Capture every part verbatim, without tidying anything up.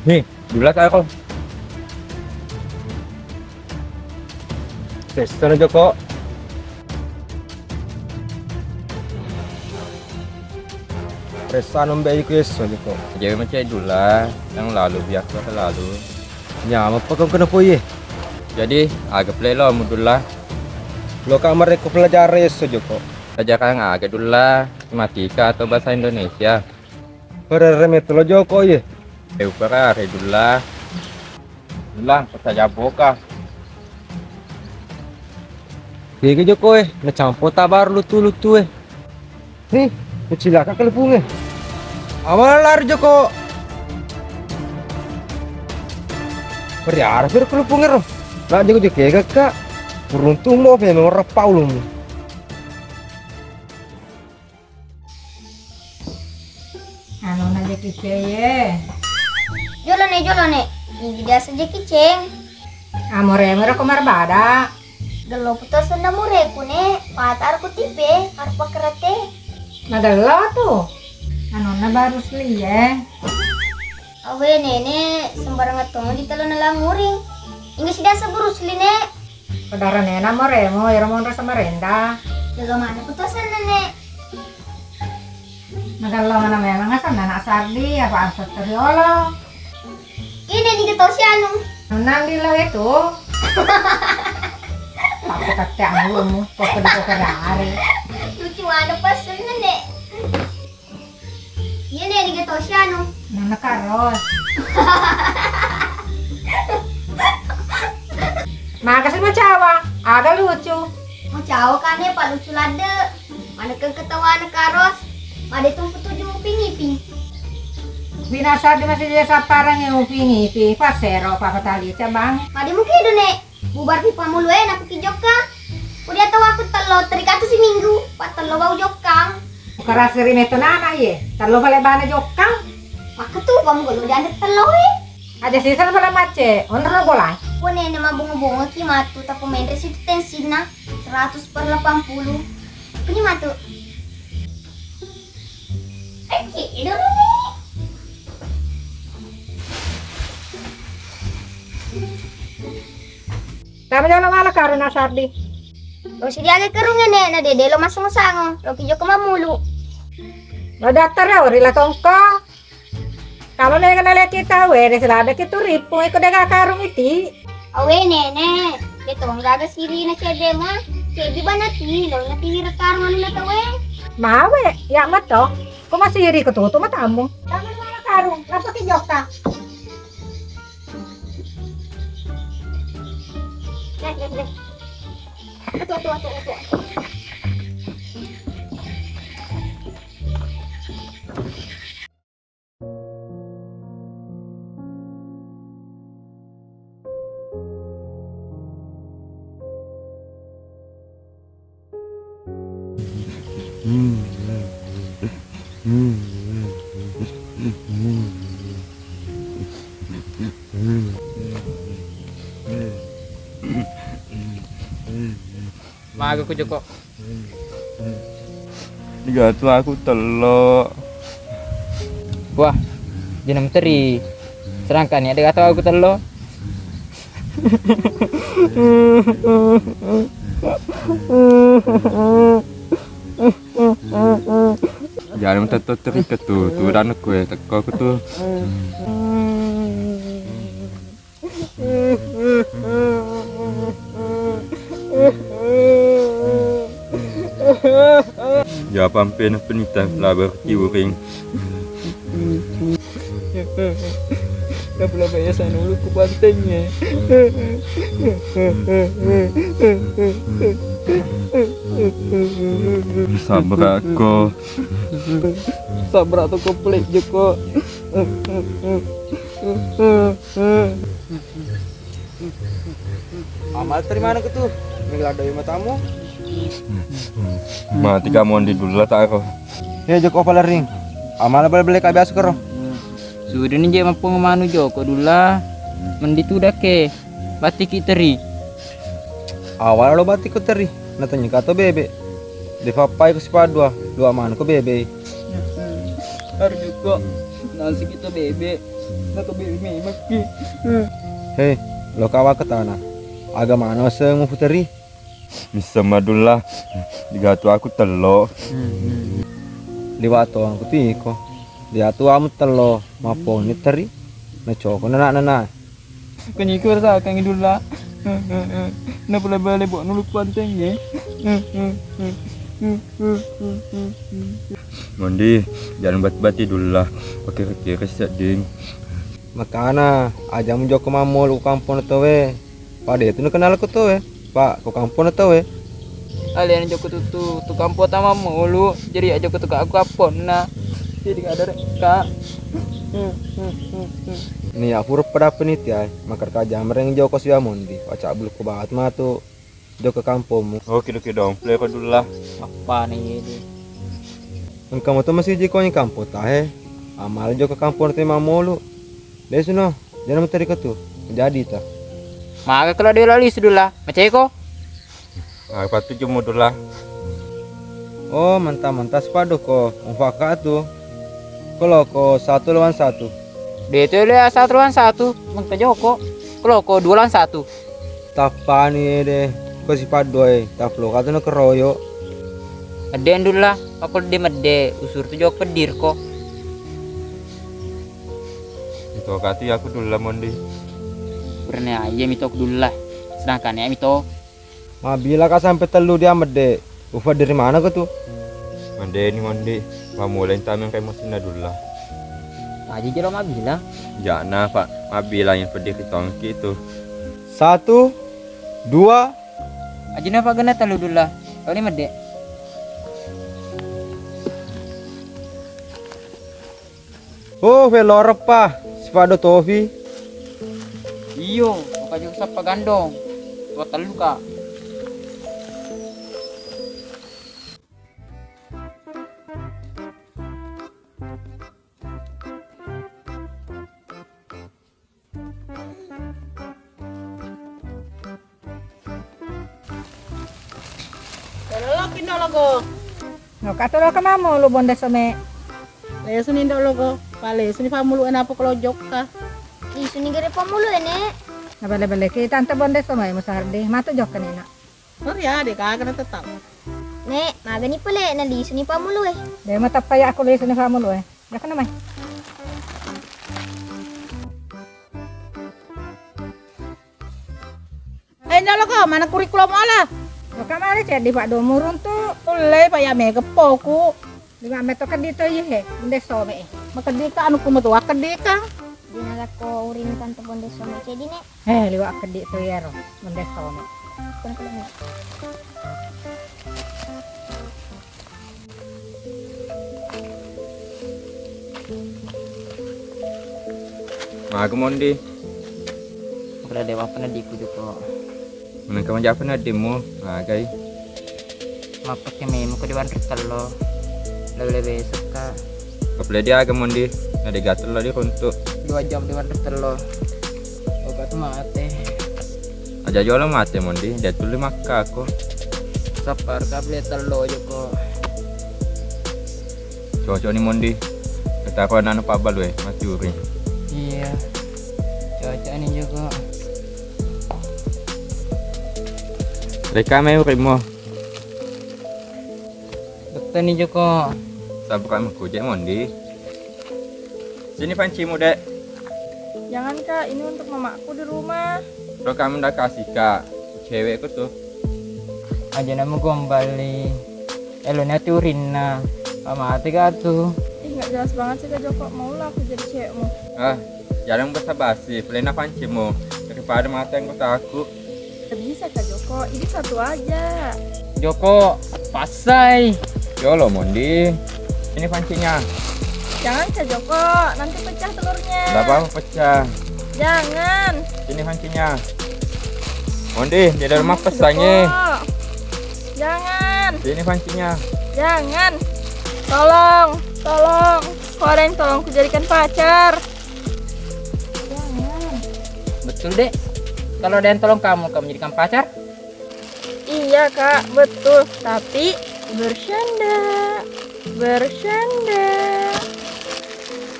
Nih, Dulla, karo. Sessana, Joko. Sessana mbe iko esso, Joko. Jaji macai Dulla, yang lalu biasa selalu. Nyameng pa kong kena poi e. Jadi, aga pale lo mu Dulla? Lo ka marekko pelajaran esso, Joko. Pelajaran aga Dulla? Matematika atau bahasa Indonesia? Perere meto lo Joko ye. Eh, uperare Dulla. Dulla, percaya boka. Kege Joko e, na campo tabar lutu-lutu e. Nih, kucilaka kelepung e. Awal lari Joko. Periara piro kelepung ero. Lah Joko Joko kega ka. Beruntung mo pe memang repa ulumu. Anu na je kiceng ye. Jolo ne, jolo ne. Ini biasa je kiceng. Amore mero ko marbada. Gelo putus na mureku ne, patar ku tipe, arpa kerete. Magello tu. Anonna baru sli ye. Awe nene, sembarang tong di telo na languring. Inggih sida seburu sli ne. Saudara nena moremo, ero monro samarenda. Jaga mana putusan nene. Magello mana memang asan anak Sardi, apa angsat teriolo. Ini di ketosi anu. Nang di lo itu. Aku kate anu mu, kok di kok hari. Lucu mana pas nene. Iya ne, diga tosi anu. Nana karos. Makasih macawa, aga lucu. Macawa kane pa lucu ladde. Mana keng ketawa na karos. Pada tumpu tuju uping iping. Binasa di masih dia saparang ya uping iping. Pasero papa tali cabang. Pada mungkin ne. Bubar pi pamulu e, napuki jokka. Udah tau aku tello, terikatu siminggu, pa tello bau jokkang. Karasiri meto nana ye, tello pale bana jokkang. Makketu pamu golo diande tello e. Aja sisa pale macce, onro bola. Pone ne mabonga-bonga ki matu, tapo menre si tensinna seratus per delapan puluh. Ini matu. Eh, dulu nih. Tama jolo mala karung na Sardi. Lo sidiaga kerung ene, na dede lo masang-sango, lo ki jokka mamulu. Lo daftar ya, ori la tongko. Kalau nengana leki tau, eh, de selada ki tu ripu, iko dega karung iti. Awe nene, de tonggaga siri na cedde ma, ceddi bana ti, lo na ti wira karung anu na tawe. Mawe, ya mato. Ko masiri ko tutu matamu. Tama mala karung, napa ki jokka? Deh, deh, deh. Atu, atu, atu, atu. Maga ku jokko. Diga tu aku tello. Wah, jeneng teri. Sedangkan ya, diga tu aku tello. Jadi mentetot teri ketu, tu dan aku ya, teko aku tu. Ya, pampena penita labar tiuring. Laba-laba ya sanulu ku bantengnya. Sabra ko. Sabra to komplek joko. Amal terima anak itu. Ini ada yang matamu. Mati kamu di dulu tak aku. Ya joko apa lering. Amal balik-balik kabias kero. Sudah ni je mappung manu joko dula. Mendi tu dake. Batiki teri. Awal lo batiko teri. Natanya kato bebe. Defappai ko sipadua. Dua manu ko bebe. Harus juga. Nasi kita bebe. Nato bebe memekki. He, lo kawa ke tanah. Aga mana se muputeri? Bisa madulla. Digatu aku tello. Liwa to aku tiko. Diatu amu tello. Maponi teri. Nacoko nana nana. Kenyiko rasa kangi dulla. Napula bale bo nulu kuantengnge. Mondi, jangan bati-bati dulla. Oke, oke, sedding. Makana aja mujoko mammolu kampong towe. Pada itu kenal ko towe. Pak, ko kampong towe. Alena jokko tutu tu kampong tama mulu, jadi ya jokko tu aku kampong na. Jadi ada rek, Kak. Ni ya pura pada peniti ai, makar ka jamreng jokko siwa mondi, wacak bulu ko banget matu jokko kampongmu. Oke, oke dong, play ko dulu lah. Apa nih ini? Engka moto masih jiko ni kampong tahe. Amal jokko kampong te mamolu. Lesuno, jangan materi ko tu. Jadi ta. Maga kalau dia lalu sudah lah, maceko. Ah, patujummu dullah. Oh, mantap-mantap sepadu ko. Mufakat tu. Kalau ko satu lawan satu. Dia tu dia satu lawan satu. Mengka joko. Kalau ko dua lawan satu. Tappani de. Ko sipadu e. Taplo katu na keroyo. Ade dullah. Aku de mede. Usur tu joko pedir ko. Itu katu ya aku dullah mondi. Purane aja mito aku dullah. Sedangkan ya mito. Mabila ka sampai tellu dia medde, ufa dari mana ko tu? Mandeni mondi, mamulai tameng kai musinna dulla. Aja jero mabila. Jana, Pak, mabila yang pedih kitongki tu. Satu, dua. Aja na Pak gena tellu dulla. Kau ni medde. Oh, veloreppa, sipado tofi. Iyo, maka juga sappa gandong. Dua tellu, Kak. Lolo pinno logo. Loka to loka mamo lu bonde some. Lesu ni ndok logo. Pale suni famulu enapo kalau jokka. Isuni gere famulu ene. Na bale-bale ki tante bonde some musardi. Matu jokka ni nak. Sorry ya, dek kagak tetap. Nek, magani pale na lisuni famulu eh. Dek matappa ya aku lisuni famulu eh. Jokka namai. Eh, nalo ko, mana kurikulum ala? Loka male ceddi Pak Domurung tu. Ulle Pak ya mega poku. Lima meto keddi to iye he, ende some e. Makeddi ka anu kumetu, keddi ka. Dina lako uring tante bonde some ceddi ne. Eh, liwa keddi to iyaro, bonde some. Kun kulo ne. Maga mondi. Makkeda dewa peneddiku joko. Menengka maja peneddimu, magai. Mappake memu ke dewan ritello. Lele besok ka. Kapale dia aga mondi. Na dega tello di runtuk. Dua jam dewan ritello. Obat mate. Aja jolo mate mondi, dia tuli makka ko. Sapar kabel tello joko. Cocok ni mondi. Kita ko anak pabbalu eh, mati uri. Iya. Cocok ni joko. Reka me uri mo. Dokter ni joko. Sabuka mekujek mondi. Sini pancimu, Dek. Jangan, Kak, ini untuk mamaku di rumah. Lo kamu ndak kasih, Kak. Cewekku tuh. Aja nama gombali. Elo nanti urinna. Mati gak tuh? Ih, nggak jelas banget sih, Kak Joko. Mau lah aku jadi cewekmu. Ah, jangan basa-basi. Pelena pancimu. Daripada mata yang kota aku. Nggak bisa, Kak Joko. Ini satu aja. Joko, passai. Yolo, Mondi. Ini pancinya. Jangan, Kak Joko. Nanti pecah telurnya. Nggak apa-apa pecah. Jangan. Ini pancinya. Mondi, dia dari rumah pesannya. Joko. Jangan. Ini pancinya. Jangan. Tolong, tolong. Koreng, tolong ku jadikan pacar. Jangan. Betul, Dek. Kalau ada yang tolong kamu, kamu jadikan pacar? Iya, Kak, betul. Tapi bercanda. Bercanda.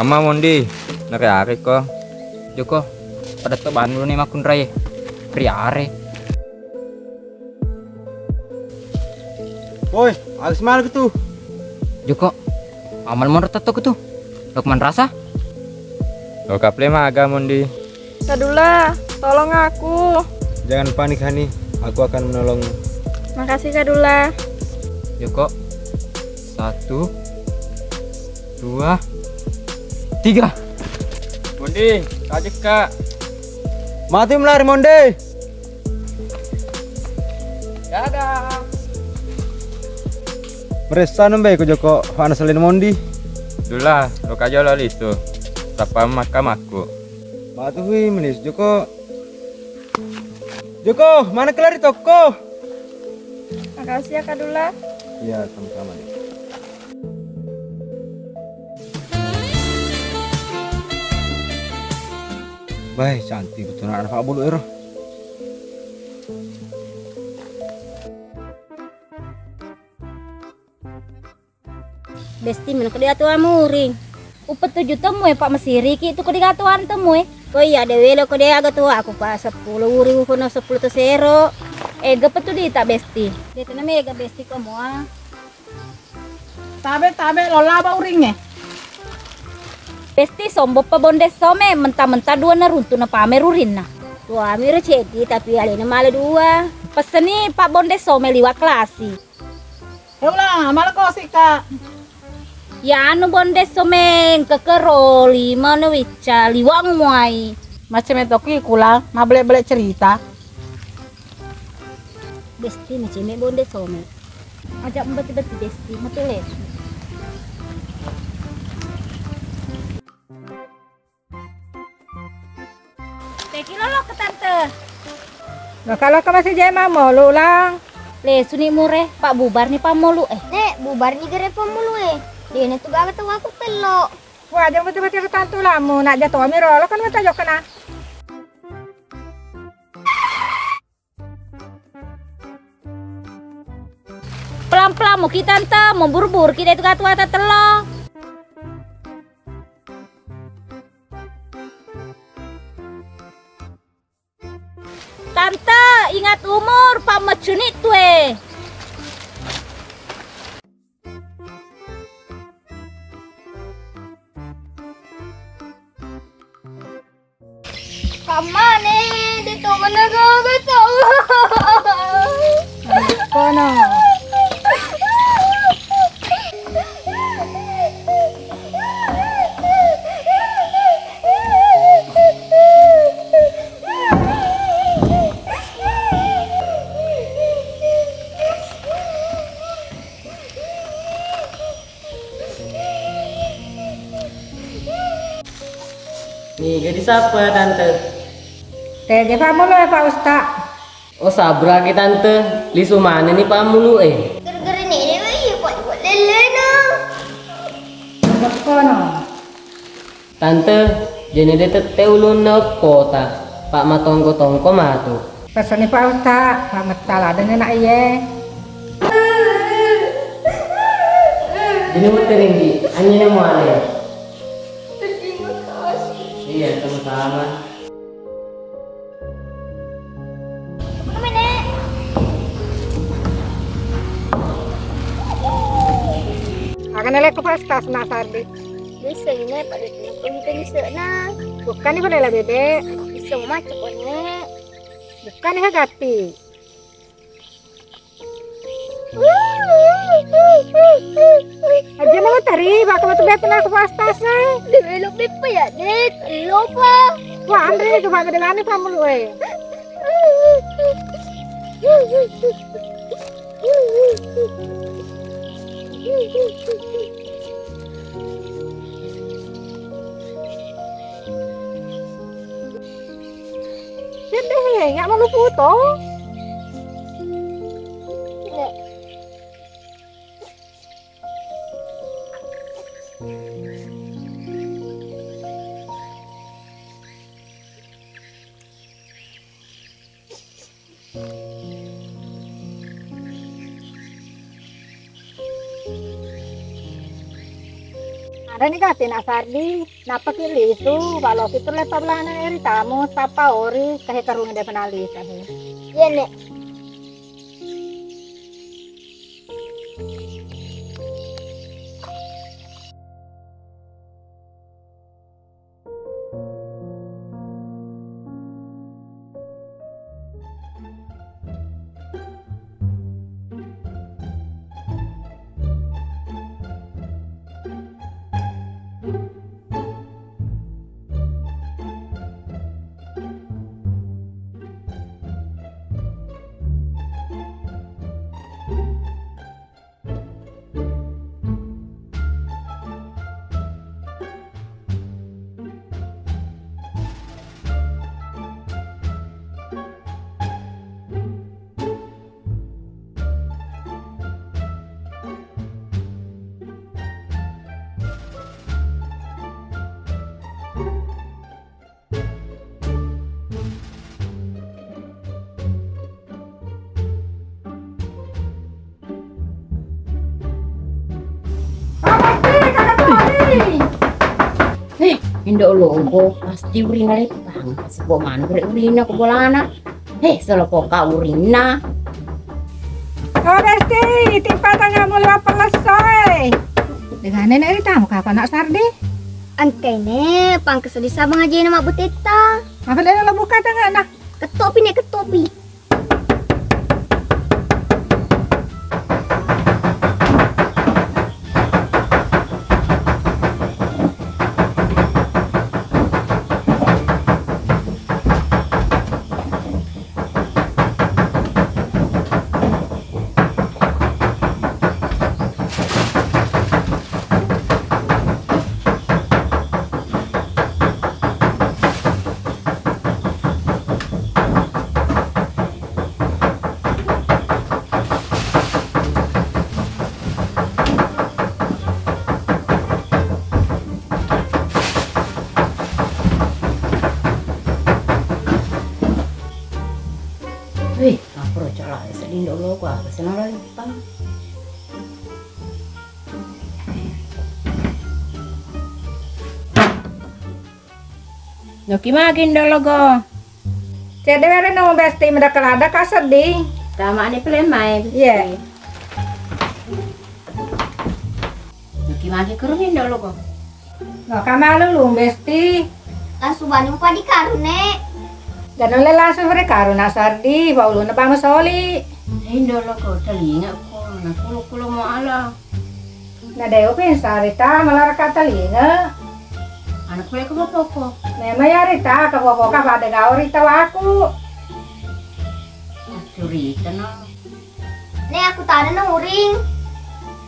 Amma Mondi, nariare ko. Joko, pada to bandu ni makkunrai. Riare. Woi, aga semana tu? Joko, amal monro tatto tu. Lukman rasa? Lo kaple maga Mondi. Kadula, tolong aku. Jangan panik Hani, aku akan menolongmu. Makasih Kadula. Joko, satu, dua, tiga. Mondi, kajek kak. Mati melari Mondi. Dadah. Meressa nembe ko Joko, ana selin Mondi. Dula, lo kajo lo lisu. Sapa makka makku. Matu hui menis Joko. Joko, mana kelari toko? Makasih ya Kadula. Iya, sama-sama deh. Bae, cantik betul anak Pak Bulu ero. Besti mena ko de atuamu ring. Upettuju temmu e, Pak, mesiriki tu ko de gatuan temmu e. Ko iya de welo ko de aga tuaku, Pak, seppulo uri ukono seppulo to sero. Ega petu dita Besti. De tena mega Besti ko mua. Tabe, tabe, lo laba uringnge. Besti somboppa bonde some, menta-menta dua naruntu napame rurinna. Tuami ro ceddi, tapi alena male dua. Pesseni Pak bonde some liwa kelasi. E ulang, male kosi ka. Ya anu bonde some, kekero lima no wicca liwa muai. Macam itu ki kula, mabelek-belek cerita. Besti macam bonde some. Aja mbeti-beti Besti, matule. Teki lolo ke tante. Loka-loka masih jema molu ulang. Le suni mure, Pak bubar ni pammolu e. Nek, bubar ni gere pammolu e. Dene tu gaga tau aku tello. Wah, jangan betul-betul tantu lamu, nak jatuh mi rolo kan mata jokana. Pelang-pelang muki tante, mau buru-buru kita itu katuata tello. Tante, ingat umur, pammecuni tue. Kammane, de to mana gaga tau. Kono. Niga disapa tante? Teje pammulu e Pak Usta. Oh sabraki tante, lisu manenni pammulu e. Gara-gara nene wai iya Pak lellena. Kono. Tante, jene de tette ulunna eppota, Pak matongko-tongko matu. Pesani Pak Usta, Pak metta ladeng anak iye. Jene wetteringgi, anyene muane. Terima kasih. Iya, sama-sama. Agana lekko Pak Usta, senang sardi. Bisa ini Pak Dek, aku kita bisa nah. Bukan ibu lela bebek. Bisa macet kone. Bukan iha gati. Aja mau tari, bakal matu bete aku Pak Usta. Develop apa ya Dek? Lupa. Wah, Andre coba kedengaran kamu lu eh. Sedih, nggak mau lupa tuh. Reni gati nak Sardi, nappaki lisu, baloki tu lepa belana eri tamu, tappa ori, kahe karungi de pernah lisu. Iya, Nek. Hei, Indo Logo, pasti urina leppang. Sebbo maneng urina ko bolana. Hei, selo poka urina. Oh, Besti, timpa tengah mulu apa lesoi? Dengan nenek ritamu kapan nak Sardi? Angkai ne, pangkes di sabang aja nama buteta. Apa dia lo buka tengah nak? Ketopi ne, ketopi. Wih, apa cala sedih dulu gua, apa senang lagi, Bang? Noki magi Indo Logo? Cedde were no Besti, meda kelada ka seddi. Tamani pale mai. Iya. Noki magi kurung Indo Logo? No kamalu lu Besti. Langsung bani upa di karune. Dan oleh langsung ri karuna Sardi, pauluna bama soli. Indo Logo, telinga ko, na kulo-kulo mo ala. Na dewa pensarita malaraka talinga. Anak kuliah ke bapoko. Memang ya rita ke bapoko pada gawe rita waku. Curita no. Ne aku tana no uring.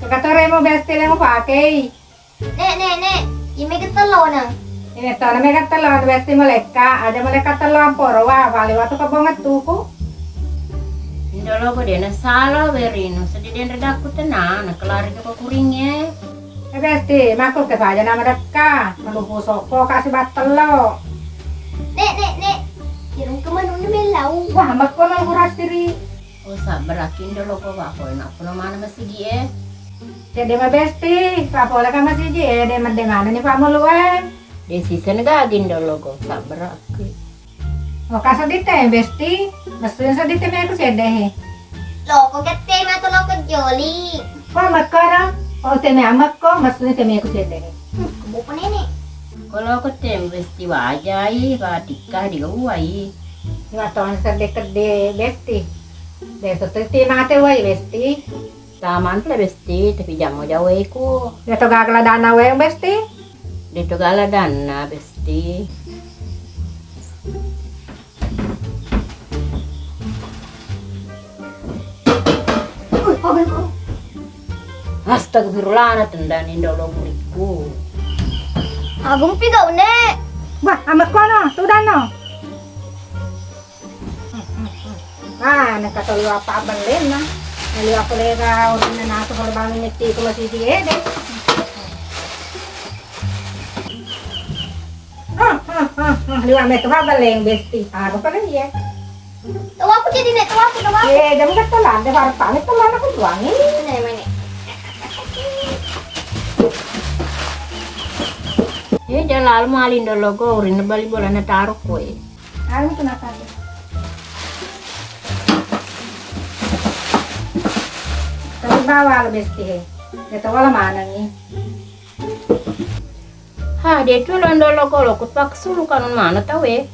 Kekatore mo bestil yang mau pakai. Nek, nek, nek. Ime getelo na. Ini tona mega telo, anu besti malekka, aja malekka telo amporo wa, pale watu kebonget tuku. Indo Logo de nasala werino, seddi denre dakku tenana, kelari joko kuringe. Eh besti, makku ke paja nama dekka, malupu sokko kasi battello. Nek, nek, nek. Irung kemanu ni melau. Wah, makko no kurasiri. Oh, sabbaraki Indo Logo, wa pole nappuno mana masigi e. Cedde ma besti, wa pole ka masigi e, de medde manenni pammulue. De siseng gagi Indo Logo, sabbaraki. Oh, ka seddi te besti, messuin seddi te meku cedde he. Loko gette ma to loko joli. Wa makkara, oh te me amakko, messuin te meku cedde he. Hmm, kebupa nenek. Ko loko te besti wajai, wa tikka digauai. Wa tong sedde kedde besti. Beso teti mate wai besti. Taman pale besti, tapi jammo jawaiku. Deto gaga ladanna wae besti. Deto gaga ladanna besti. Astagfirullahaladzim, tendani Indo Logo riku. Agung pi gau ne. Wah, amat kono, tudano. Ah, neka tau liwa' pabbalenna. Liwa' kolega ordinna nasu kalau bangun nyetti kalau siji ede. Ah, ah, ah, ah, liwa' metu pabbaleng besti. Ah, apa kan iya? Tawaku jadi nek tawaku, tawaku. Eh, jamu kan telan, de baru pamit telan aku buangin. Mana, mana? Eh, jang lalo mali ndollo ko, urinna bali bolana taro ko e. Anu tu nakande. Tapi bawa lo besti he. Ya tawala manengngi. Ha, de tu lo ndollo ko lo, ku paksu lu kanun mana tau e.